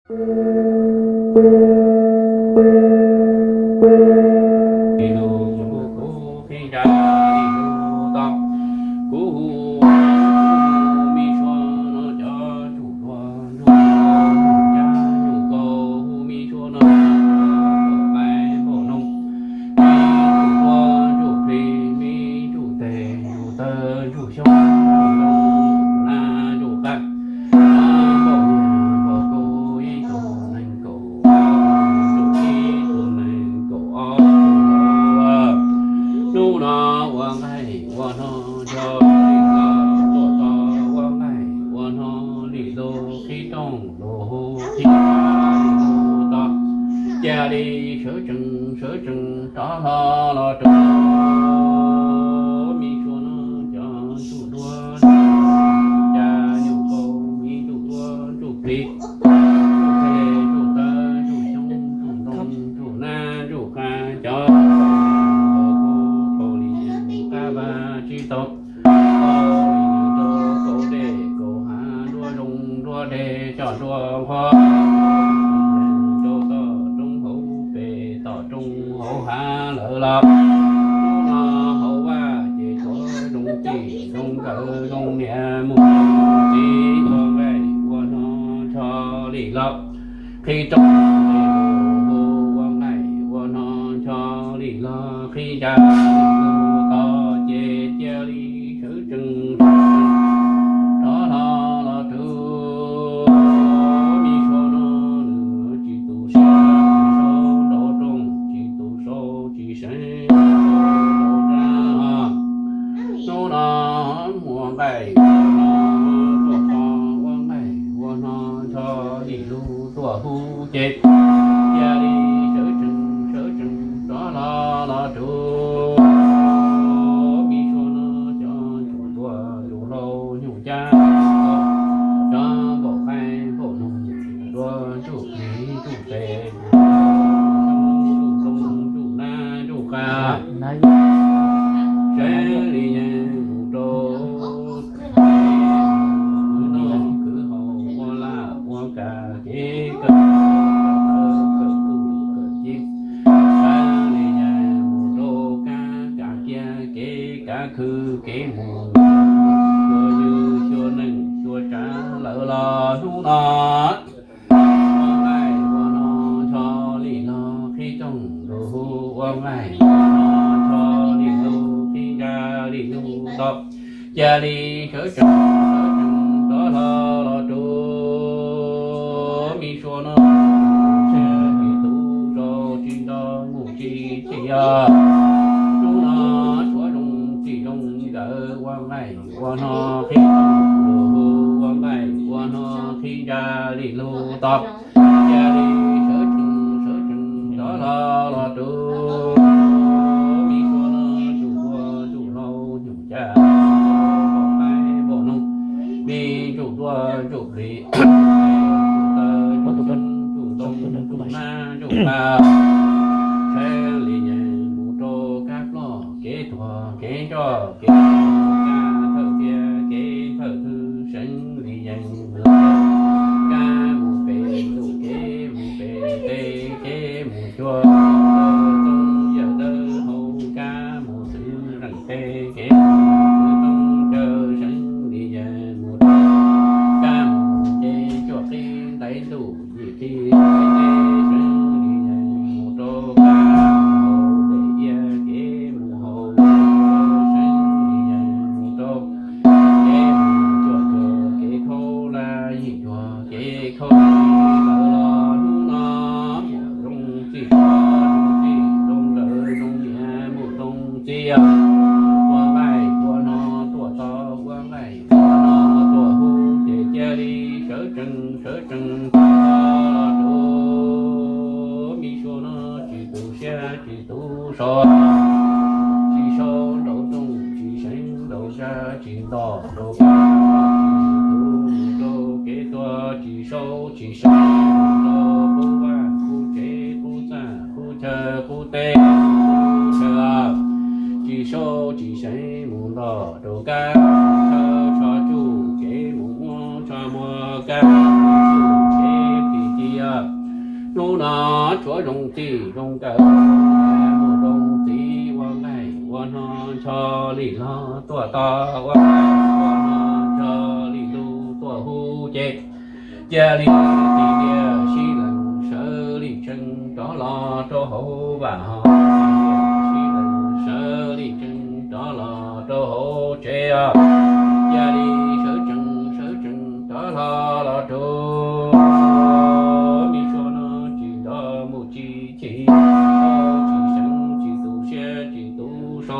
Li lug kuv qhib ntsha li lug tod, kuv hu me suav no cov ntsuj duav ntsuj cab ntsuj kaus, hu me suav no npaum qaib npaum noog, me ntsuj duav ntsuj plig, me ntsuj tes ntsuj taw ntsuj xyoob ntsuj ntoo ntsuj nab ntsuj qab, npaum niag npaum kaum ib tug neeg kaum ib tug neeg kaum ob tug. Hnub no ua nqaij ua hno ncho li los tuaj tos, ua nqaij ua hno li lug qhib rooj lug hu qhib ntsha li lug tod, cia li sawv tsees sawv tsees rov hlo los rau me suav no cov ntsuj duav ntsuj cab ntsuj kaus, me ntsuj duav ntsuj plig, ntsuj tes ntsuj taw ntsuj xyoob ntsuj ntoo ntsuj nab ntsuj qab, cov ntsuj duav kuv kaus li qab vaj tsib taug, kaus li rau kaus dej kaus hav, nruab zoov nruab deg coj nruab nqhuab, rau tom roob hauv pes tom roob hauv hav lawm los, hnub no hauv vaj ces tshuav zoo txij zoo nkawm zoo niam mus zoo txiv, ua nqaij ua hno ncho li los qhib rooj li lug hu, ua nqaij ua hno ncho li los qhib ntsha li lug tod, ces cia li sawv tsees sawv tsees rov hlo los rau me suav no, nws tsis tu siab tsis sau nraum zoov, tsis tu sau tsis seev nraum zaj. Hnub no ua nqaij ua hno tuaj tos, ua nqaij ua hno ncho li lug tuaj hu ces cia li sawv tsees sawv tsees rov hlo los rau me suav no cov ntsuj duav ntsuj hlau nyuj cab, cov npaum qaib npaum noog, ntsuj duav ntsuj plig ntsuj tes ntsuj xyoob ntsuj ntoo ntsuj nab ntsuj qab, seev li yeej mus rau kwv noj kwv haus, ua laj ua kam kev kawm ntawv kawm txuj kawm ci, seev li yeej mus rau kab kav kiab kev kav khw kev mus, xyuas yus xyuas neej xyuas tsav lawm los hnub no ua nqaij ua hno ncho li los qhib rooj lug hu, ua nqaij ua hno ncho li lug qhib ntsha li lug tod, cia li sawv tsees sawv tsees rov hlo los rau me suav no, tsis tu sau tsis nto mus tsis txhij os. Hnub no tshuav zoo txij zoo nkawm ua nqaij ua hno qhib rooj lug hu, ua nqaij ua hno qhib ntsha li lug tod, cia li sawv tsees sawv tsees rov hlo los rau me suav no ntsuj duav ntsuj hlau nyuj cab, npaum qaib npaum noog, me ntsuj duav ntsuj plig, ntsuj taw ntsuj xyoob ntsuj ntoo ntsuj nab ntsuj qab, seev li yeej mus rau kab ploj kev tuag kev ntsoj kev kab thawj tiaj kev thawj twg, seev li yeej mus rau kab mus pem ntuj kev mus pem teb kev mus cuag txooj yawm dawb hau, kab mus txwv zeej teb kev mus txwv txooj caw, seev li yeej mus rau kab mus nce cuaj qib ntaiv ntuj yim qib ntaiv teb, seev li yeej mus rau kab mus haus dej iab kev mus haus, seev li yeej mus rau kev mus cuag cuag kev khaub laj yim cuag kev khaub lawm los hnub no muaj zoo txij zoo txij zoo nkawm zoo niam mus zoo txiv, ua nqaij ua hno tuaj tos, ua nqaij ua hno tuaj hu, ces cia li sawv tsees sawv tsees rov los rau me suav no, tsis tu siab tsis tu sau, tsis sau nraum zoov tsis seev nraum zaj, tsis nto rau kab, tsis tu mus rau kev tuag, tsis sau tsis seev mus rau qub vaj qub tsev qub txaj qub chaw qub teb qub chaw, tsis sau tsis seev mus nto rau kab, chaw tsho tsuj kev mus muab tsho muag, kab tsuj kev plis ci Hnub no tshuav zoo txij zoo nkawm, mus zoo txiv ua nqaij ua hno, ncho li los tuaj tos ua nqaij ua hno, ncho li lus tuaj hu ces cia li tig tiag sib lees sawv li tsees rov los rau hauv vaj hos, tig tiag sib lees sawv li tsees rov los rau hauv tsev os. Cia li sawv tsees sawv tsees rov los los rau me suav no tsis nrov mus tsis chim, tsis seev tsis tu siab tsis tu so,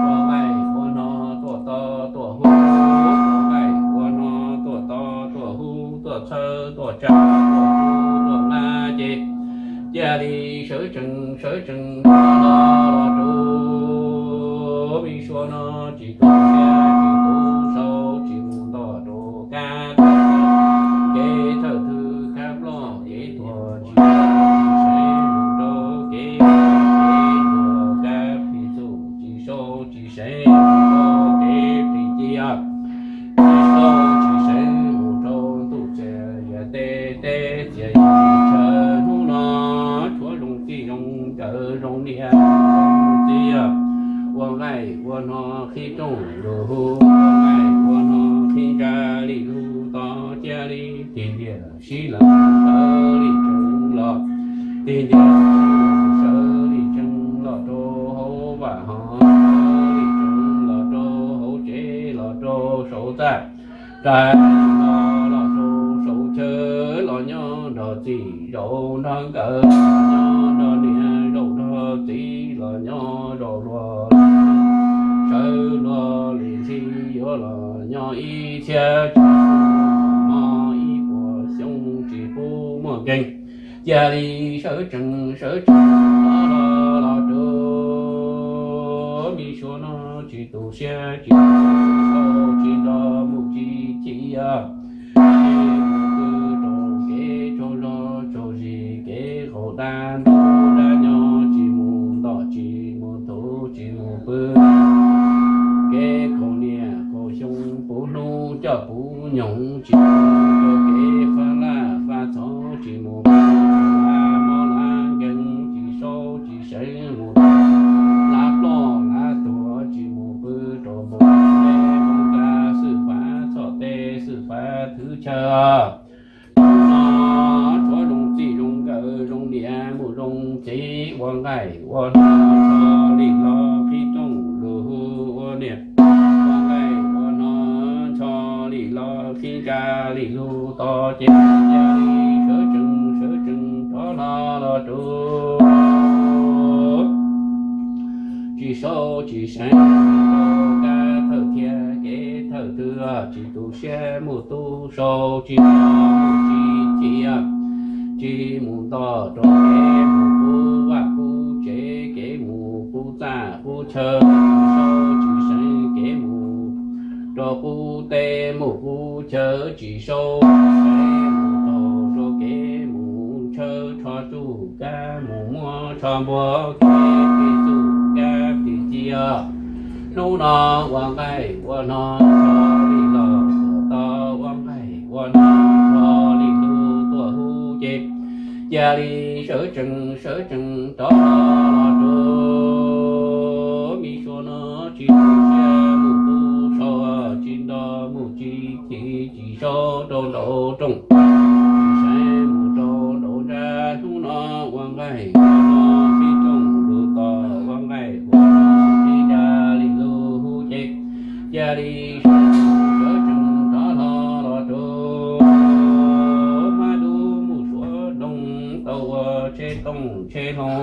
ua nqaij ua hno tuaj tos tuaj hu, ua nqaij ua hno tuaj tos tuaj hu, tuaj txhawb tuaj tsa tuaj tu tuaj nqa ces cia li sawv tsees sawv tsees los los rau me suav no tsis tu siab tsis tu so, tsis mus ntoj rau kab thawj, kev thawj thwj kab ploj kev tuag tsis sau tsis seev mus rau kev, kev tuag kab plig txuj tsis sau tsis seev mus rau kev plig ci os. Tsis sau tsis seev mus rau ntuj txias yam teb teb txias yam chaw, hnub no tshuav zoo txij zoo nkawm zoo niam zoo txiv, ua nqaij ua hno qhib rooj lus hu, ua nqaij ua hno qhib ntsa li lus tos cia li tig tiag sib lees sawv li tsees los, tig tiag sib lees sawv li tsees los rau hauv vaj hos, sawv li tsees los rau hauv tsev los rau saum txaj, rais los los rau saum chaw, los nyob nrog txiv zaum nrog nkawm, los nyob nrog niam zaum nrog txiv, los nyob zaum luag sawv luag li ntxhi, yuav los nyob ib txhiab tsis pub muaj mob, ib puas xyoo tsis pub muaj nkeeg. Cia li sawv tsees sawv tsees los los los rau me suav no tsis tu siab tsis tu so, tsis nrov mus tsis chim, tsis mus pw rau kev tsaug zog tsaug zis, kev qaug dab ntub dab nyob, tsis mus ntoj tsis mus thuv tsis mus pw, kev qaug niaj qaug xyoo puv hnub coj puv nyoog, tsis mus rau kev faj laj faj txhov, tsis mus pw rau lab mob lab nkeeg, tsis sau tsis seev mus rau lab ploj lab tuag, tsis mus pw rau npoo teb npoo ntxa xwb fav txhoj teb xwb fav thwv chaw. Hnub no tshuav zoo txij zoo nkawm zoo niam mus zoo txiv, ua nqaij ua hno ncho li los qhib rooj lus hu, ua niam ua nqaij ua hno ncho li los qhib ntsa li lus tos ces cia li sawv tsees sawv tsees rov los los rau tsis sau tsis seev rau kab thawj thiab kev thawj twg, tsis tu siab mus tu sau, tsis nrov mus tsis chim, tsis mus ntoj rau kev mus pub vaj pub tsev, kev mus pub txaj pub chaw, tsis sau tsis seev kev mus rau pub teb mus pub chaw, tsis sau tsis seev mus taug rau kev mus chaw, tsho tsuj kab mus muab tsho npuag, kev plig txuj kab plig ci os. Hnub no ua nqaij ua hno ncho li los tuaj tos, ua nqaij ua hno ncho li lus tuaj hu ces cia li sawv tsees sawv tsees rov los rau me suav no tsis tu siab mus tu sau, tsis nrov mus tsis chim, tsis sau rau nraum rooj, tsis seev mus rau nraum nrab. Hnub no ua nqaij ua hno qhib rooj lus tos, ua nqaij ua hno qhib ntsa li lus hu ces cia li sawv tsees rov los los rau hmab dub mus suav doog, tau ua tsheb tooj tsheb hlau,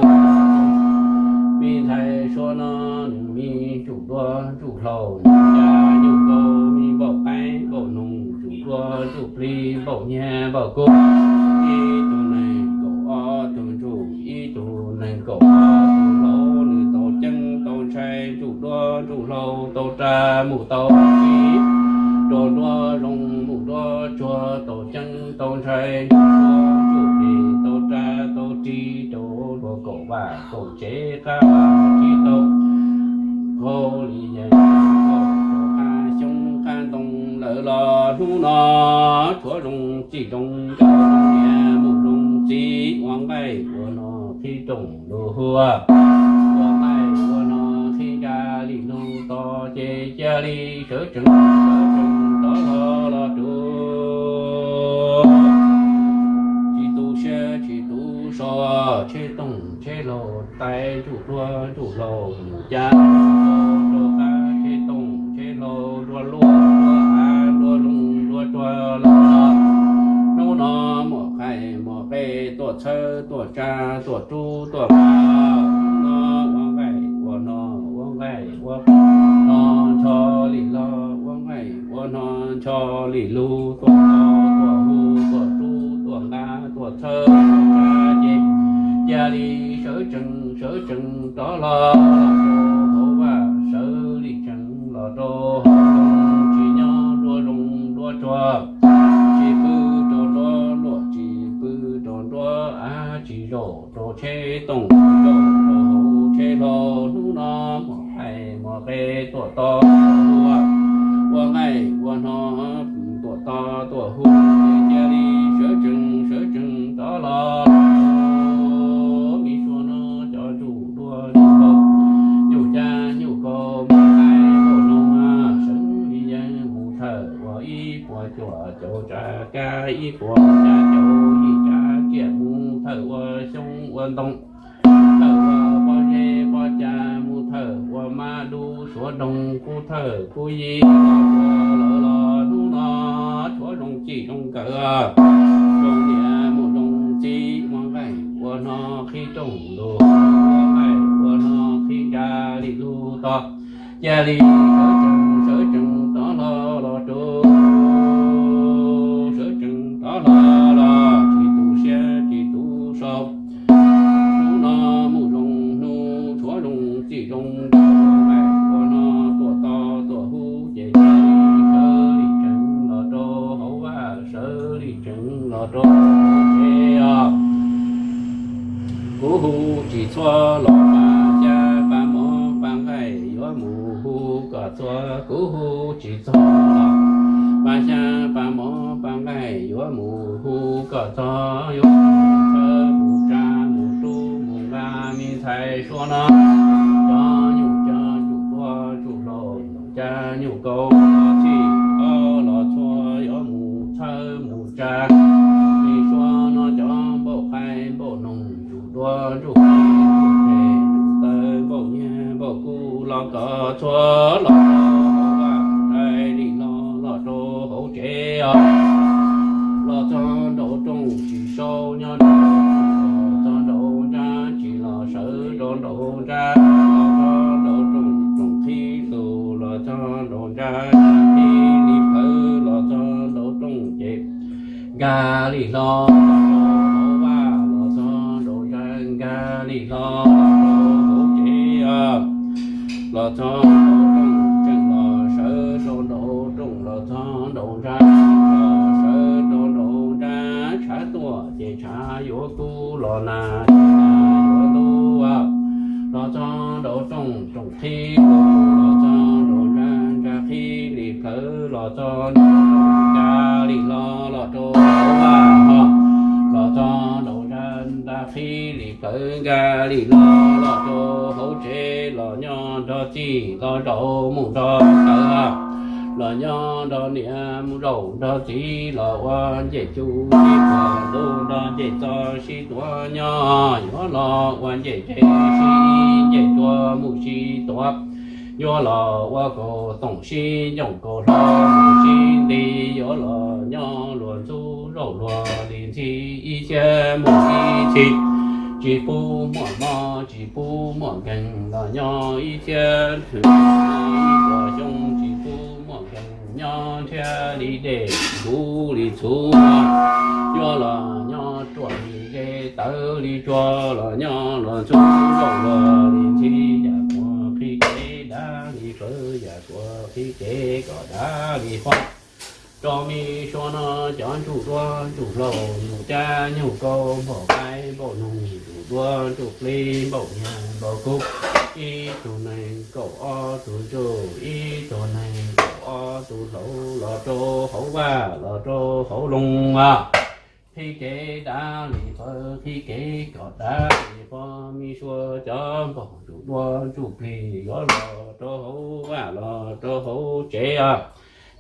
me ntxhais suav no nws me ntsuj duab ntsuj hlauv, nws caj nyuj nkaus me npaum qaib npaum noog, ntsuj duab ntsuj plig npaum nyiaj npaum kub. Ib tug neeg kaum ob tug ntsuj, ib tug neeg kaum ob tug hlauv, nws tau ceeb tau ntshai, ntsuj duab ntsuj hlauv tau ras mus tau txiv, rau duab zoo mus duab tsuag, tau ceeb tau ntshai, ntsuj duab ntsuj plig tau ras tau ris, rau luag kaum vaj kaum tsev qab vaj tsis tau, qaug li yees kaum rau qab xyoob qab ntoo lawm los hnub no tshuav zoo txij zoo nkawm zoo niam mus zoo txiv, toom lug hu, ua nqaij ua no qhib ntsaj li lug to, ces cia li sawv tsees sawv tsees rov los los rau. Tsis tu siab tsis tu so, tsheb tooj tsheb hlau, tais ntsuj duab ntsuj hlau, mus cab rau qab tsheb tooj tsheb hlau, nruab luaj nruab av nruab zoov nruab tsuag los. Hnub no muam qaij muam qe tuaj txhawb tuaj tsa tuaj rub tuaj nqa. Hnub no ua nqaij ua no ua nqaij ua no ncho li los, ua nqaij ua no ncho li lug, tuaj to tuaj hu tuaj rub tuaj nqa tuaj txhawb tuaj tsa, ces cia li sawv tsees sawv tsees rov los los rau hauv vaj, sawv li tsees los rau hauv loog, tsis nyob nruab zoov nruab tsuag, tsis pw rau nruab luaj tsis pw rau nruab av, tsis zaum rau tsheb tooj zaum rau hauv tsheb hlau. Hnub no muam qaij muam qe tuaj to tuaj hu, ua nqaij ua no tuaj to tuaj hu, ces cia li sawv tsees sawv tsees rov los. Me suab no cov ntsuj duab ntsuj hlau, nyuj cab nyuj kaus, muam qaij muam noog, sawv li yeeb mus thawj ua ib puas cuam caum tsav kab, ib puas xya caum yim tsav tsiaj, mus thawj ua xyoob ua ntoo, thawj ua pob zeb pob ca, mus thawj ua mab dub suav doog, kub thawj kub yig los ua lawv los. Hnub no tshuav zoo txij zoo nkawm, zoo niam mus zoo txiv, ua nqaij ua no qhib rooj lug, ua nqaij ua no qhib ntsaj li lug to, cia li sawv tsees sawv tsees rov los los rau, sawv tsees rov los los tsis tu siab tsis tu so. Hnub no mus zoo hnub, tshuav zoo txij zoo nkawm, ua no tuaj to tuaj hu, ces cia li sawv li tsees los rau hauv vaj, sawv li tsees los rau hauv tsev os. Kuv hu tsis txhua los pab xyab pab mov pab nqaij yuav mus hu kom txhua, kuv hu tsis txhua los pab xyab pab mov pab nqaij yuav mus hu kom txhua, yuav mus txhawb mus tsa mus rub mus nqa, me ntxhais suav no cov nyuj cab ntsuj duab ntsuj hlau, nyuj cab nyuj kaus, txhij ob los txhua yuav mus txhawb mus tsa. Me suav no cov npauj qaib npauj noog, ntsuj duab ntsuj hlau, ntsuj plig ntsuj taw, npauj nyiaj npauj kub los kom txhua, los rau hauv vaj, rais li no los rau hauv tsev os. Los txog nraum rooj tsis sau nyob nraum, los txog nraum nrab tsis los sawv rau nraum nrab, los txog nraum rooj rooj qhib lug, los txog nraum nrab nrab qhib li plawv, los txog nraum rooj ces nkag li hlo los rau hauv vaj, los txog nraum nrab nkag li hlo los rau hauv tsev os. Los txog nraum rooj tseem los sawv rau nraum rooj, los txog nraum nrab los sawv rau nraum nrab, tshav tuaj ces tshav yuav kub, los nag ces nag yuav ntub. Los txog nraum rooj rooj qhib lug, los txog nraum nrab nrab qhib li plawv, los txog nraum rooj nkag li hlo los rau hauv vaj ho, los txog nraum nrab nrab qhib li plawv nkag li hlo los rau hauv tsev, los nyob nrog txij los zaum mus nrog tawv, los nyob nrog niam mus zaum nrog txiv, los ua ncej cub sib tuav ntuj, nrog ncej txos sib tuav nyob, yuav los ua ncej tsev sib ncej tuav mus sib tuav, yuav los ua kaus toom sib ncooj kaus hlo mus sib nti, yuav los nyob luag ntxub zaum luag li ntxhi, ib txhiab mus ib txhis, tsis pub muaj mob tsis pub muaj nkeeg, los nyob ib txhiab thwm ib puas xyoo, tsis pub muaj nkeeg nyob nrhiab li dej nkuv li txhuv, yuav los nyob ruam li zeb tawv li tsuag, los nyob luag ntxub zaum luag li ntxhi, yam kuas qhib kev dav li qawv, yam kuas qhib kev kom dav li huab. Rau me suav no cov ntsuj duab ntsuj hlau, nyuj cab nyuj kaus, npauj qaib npauj noog, ntsuj duab ntsuj plig, npauj nyiaj npauj kub, ib tug neeg kaum ob tug ntsuj, ib tug neeg kaum ob tug hlau, los rau hauv vaj los rau hauv loog a. qhib kev dav li pawg, qhib kev kom dav li pog, me sua cov npog ntsuj duab ntsuj plig yuav los rau hauv vaj los rau hauv tsev os.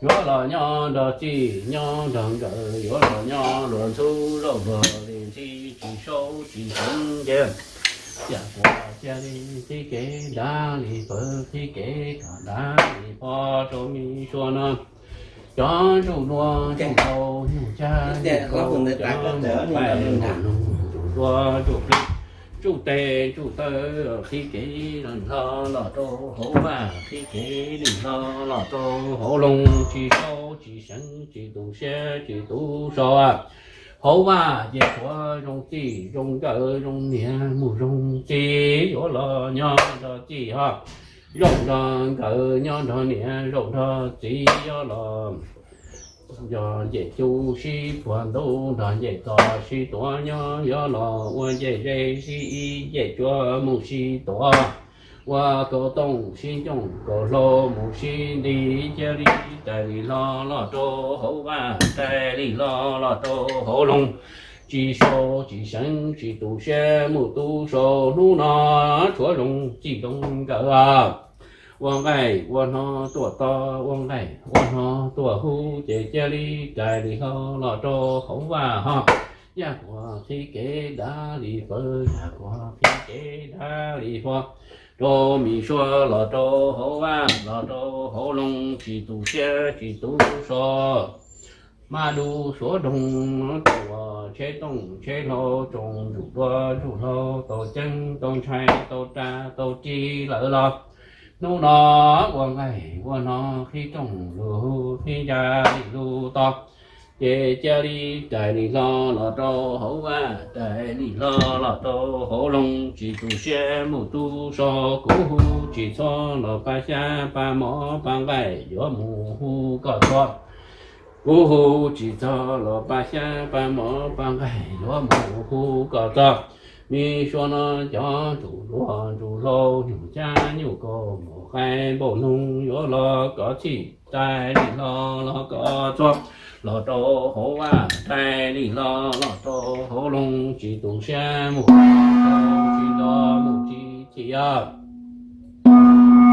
Yuav los nyob nrog txij nyob nrog nkawm, yuav los nyob luag ntxhub zaum luag li ntxhi, tsis saub tsis seev ces yam kuas cia li qhib kev dav li pawg, qhib kev kom dav li pog rau me sua no. Cov ntsuj duab ntsuj ntau nyuj cab nyuj kau, cov mus qaij mus nug, ntsuj duab ntsuj plig, ntsuj tes ntsuj taw, qhib kev li hlo los rau hauv vaj, qhib kev li hlo los rau hauv loog, tsis saub tsis seev, tsis tu siab tsis tu so. Hauv vaj ces tshuav zoo txij zoo nkawm zoo niam mus zoo txiv, yuav los nyob nrog txij ho zaum nrog nkawm, nyob nrog niam zaum nrog txiv, yuav los nrog ncej cub sib puag ntub, nrog ncej txos sib tuav nyob, yuav los ua ncej ze sib ib, ncej cuab mus sib tuav, ua kaus tooj sib ncooj, kaus hlau mus sib nti, cia li rais li hlo los rau hauv vaj, rais li hlo los rau hauv loog, tsis saub tsis seev, tsis tu siab mus tu so. Hnub no tshuav zoo txij zoo nkawm ua nqaij ua hno tuaj tos, ua nqaij ua hno tuaj hu, ces cia li rais li hlo los rau hauv vaj ho. Yam kuas qhib kev dav li pawg, yam kuas qhib kev dav li pog, rau me sua los rau hauv vaj los rau hauv loog, tsis tu siab tsis tu so. Maj dub suav doog, tua tsheb tooj tsheb hlau, tsoom ntsuj duab ntsuj hlau, tau ceeb tau ntshai tau rag tau ri lawm los, hnub no ua nqaij ua hno qhib rooj lug hu, qhib ntsa li lug to, ces cia li rais li hlo los rau hauv vaj, rais li hlo los rau hauv loog, tsis tu siab mus tu so. Kuv hu tsis txhob los pab xyab pab mov pab nqaij, yuav mus hu koj txog. Kuv hu tsis txog los pab xyab pab mov pab nqaij, yuav mus hu koj txog. Me sua no cov ntsuj duab ntsuj hlau, nyuj cab nyuj kau, npauj qaib npauj noog, yuav los koj txhij, rais li hlo los koj txog, los rau hauv vaj, rais li hlo los rau hauv loog, tsis tu siab mus, tsis nto mus tsis chim.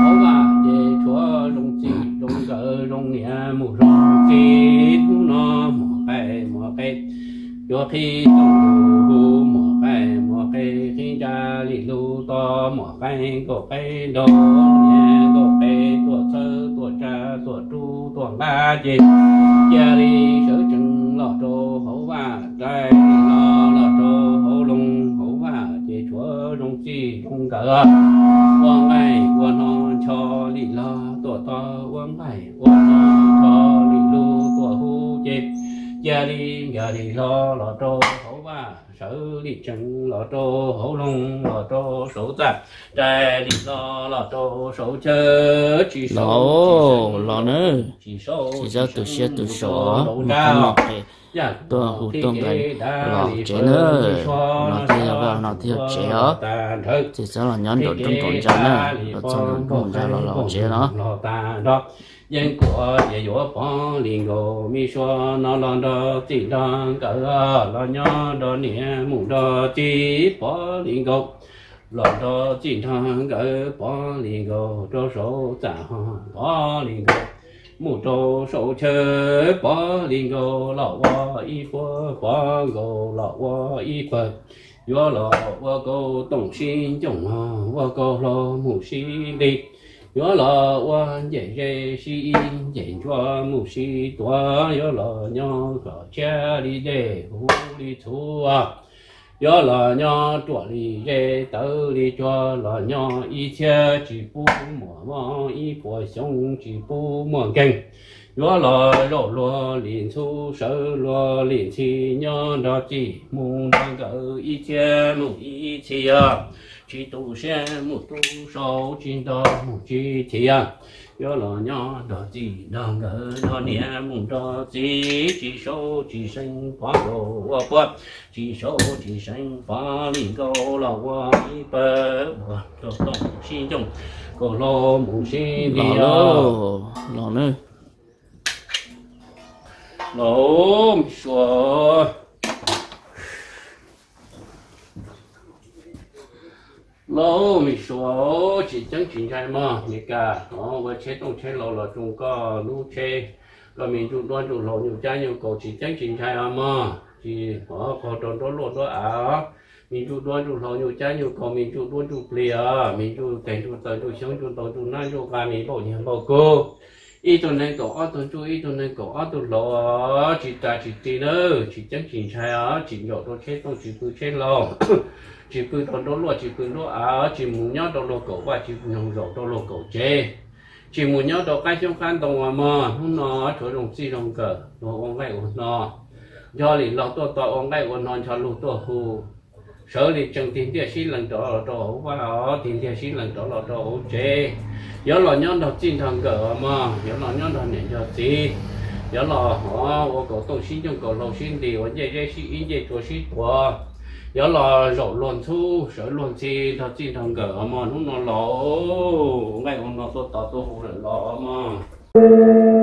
Hauv vaj ces tshuav zoo txij zoo nkawm zoo niam mus zoo txiv, hnub no muam qaij muam qe, yuav qhib tooj lug hu, muam qaij muam qe qhib ntsa li lug to, muam qaij nkaus qe nrog niam nkaus qe tuaj txhawb tuaj tsa tuaj rub tuaj nqa ces cia li sawv tsees los rau hauv vaj, rais li hlo los rau hauv loog. Hauv vaj ces tshuav zoo txij zoo nkawm ua nqaij ua hno ncho li hlo tuaj tos, ua nqaij ua hno ncho li lug tuaj hu ces cia li nkag li hlo los rau hauv vaj, sawv li tsees los rau hauv loog los rau saum txaj, rais li hlo los rau saum chaw, tsis saub tsis seev, tsis tu siab tu so, mus qhov no tuaj hu tuaj nqaij los tsev na. No twb yog vaj, no twb yog tsev os. Tsis txhob los nyob nraum rooj nraum ntsa na, los txog nraum rooj ntsa los los tsev no. Yeej kuas ces yuav pov li nkaus, me sua no los nrog txij nrog nkawm, los nyob nrog niam mus nrog txiv, pov li nkaus. Los nrog txij nrog nkawm pov li nkaus, rau saum txaj ho pov li nkaus, mus rau saum chaw pov li nkaus, los ua ib puag pov nkaus los ua ib pawg. Yuav los ua kaus tooj sib ncooj, ua kaus hlau mus sib nti. Yuav los ua ncej ze sib ib, ncej ntsuab mus sib tuav. Yuav los nyob kom tshiab li dej, huv li txhuv. Yuav los nyob ruam li ze, tawv li tsua, los nyob ib txhiab tsis pub muaj mob, ib puas xyoo tsis pub muaj nkeeg. Yuav los zaum luag li ntxhub, sawv luag li ntxhi, nyob nrog txij mus nrog nkawm, ib txhiab mus ib txhis. Tsis tu siab mus tu so, tsis nto mus tsis chim. Yuav los nyob nrog txij nrog nkawm, nrog niam mus nrog txiv, tsis saub tsis seev pov nkaus ua puag, tsis saub tsis seev pov li nkaus los ua ib pawg, ua kaus tooj sib ncooj, kaus hlau mus sib nti. Los nawb, los nawb, los me sua. Lauj, me suav, tsis ceeb tsis ntshai mog. Mes kas, ua tsheb tooj tsheb hlau los zoo, koj lub tsheb, koj me ntsuj duab ntsuj hlauv nyuj cab nyuj kaus tsis ceeb tsis ntshai os mog. Tsis qaug rau nruab luaj nruab av os. Me ntsuj duab ntsuj hlauv nyuj cab nyuj kaus, me ntsuj duab ntsuj plig os, me ntsuj teg ntsuj taw ntsuj xyoob ntsuj ntoo ntsuj nab ntsuj nqaij, me npaum nyuag npaum kub. Ib tug neeg kaum ob tug ntsuj, ib tug neeg kaum ob tug hlauv, tsis ras tsis ti nawb, tsis ceeb tsis ntshai os. Tsis ntsaum rau tsheb tooj, tsis pw tsheb hlau, tsis pw rau nruab luaj, tsis pw nruab av, tsis mus nyob rau luag kaum vaj, tsis mus zaum rau luag kaum tsev, tsis mus nyob rau qab xyoob qab ntoo os mog. Hnub no tshuav zoo txij zoo nkawm, luag ua nqaij ua hno, nco li laug tuaj tos ua nqaij ua hno, ncho lug tuaj hu, sawv li tsees tig ntiaj sib lees rov los rau hauv vaj os, tig ntiaj sib lees rov los rau hauv tsev. Yuav los nyob nrog txij nrog nkawm os mog, yuav los nyob nrog niam nrog txiv, yuav los hov ua kaum tooj sib ncoo, kaum hlau sib nti, ua ncej zeb sib ib, ncej tsua sib tuav, yuav los zaum luag ntxhub, sawv luag ntxhi nrog txij nrog nkawm os mog. Hnub no los nqaij ua hno tuaj tos tuaj hu lawm los os mog.